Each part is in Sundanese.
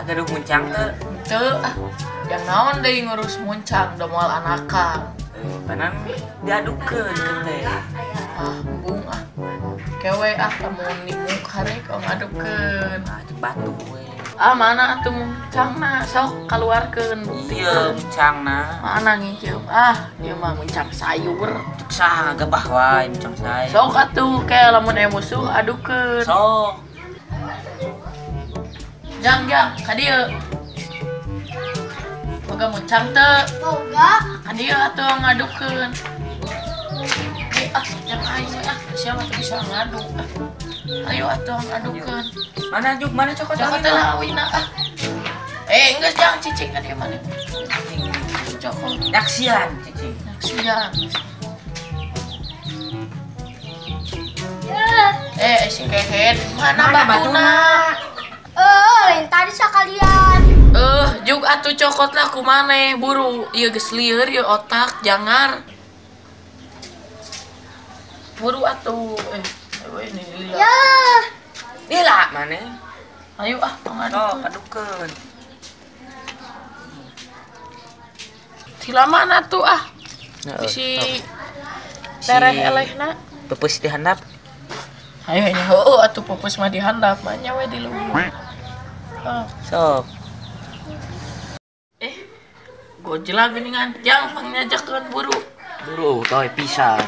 Gaduh muncang teu? Teu ah. Yang naon deui ngurus muncang da moal anakan. Panan diadukeun ke teh. Ah, embung ah. Kewe ah lamun nimuk harek ngadukeun. Ah, cek batu we. Ah, mana atuh muncangna? Sok kaluarkeun bukti. Iya, muncangna. Mana nginjem? Ah, ieu mah muncang sayur. Cek saha ngagabah wae muncang sayur. Sok atuh ke lamun aya musuh adukeun. Sok. Jang, jang, ka dieu. Boga muncang teu? Boga. Ka dieu atuh ngadukeun. Ah, yang aing ah, siapa tuh bisa ngadu ah. Ayo atuh ngadukeun. Mana juk, mana cokot? Cokot lah awina ah. Geus jang cicing ka dieu mana? Cokot. Naksian cicing. Naksian. Si kehed, mana batuna? Lain tadi sakalian. Juk atuh cokot lah kumaneh buru. Ieu geus lieur ieu otak jangar. Buru atuh ini lila. Ya. Lila maneh. Ayo ah, ngadukeun. Adukeun. Tila mana tuh ah? Si tereh elehna. Pepes di handap. Ayo nya heueuh atuh pepes mah di handap mah nya we di luhur. Sok. Gojlak geuningan jang pangnyajakeun buru. Buru toy pisan.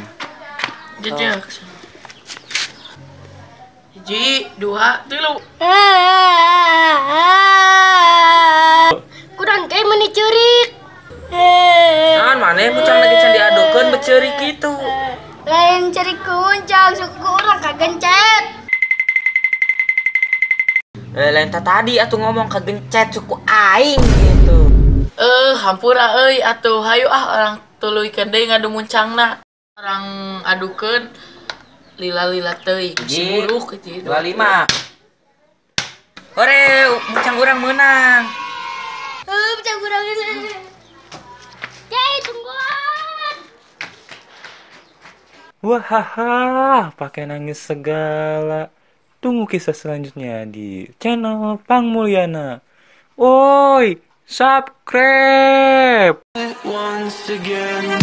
Jejek. 1, 2, 3. Kurang kayak meni ceurik. Naon maneh muncang lagi can diadukeun beceurik kitu. Lain ceurik kuncang suku urang kagencet. Lain tadi atuh ngomong kagencet suku aing gitu. Hampura euy atuh hayu ah orang tuluykeun deui ngadu muncangna. Orang adukeun lila-lila teuing si buruk kitu. 25. Hore, muncang urang meunang. Muncang urang. Jai, tungguan. Wahaha, pakai nangis segala. Tunggu kisah selanjutnya di channel Pang Mulyana. Woi, subscribe. Once again.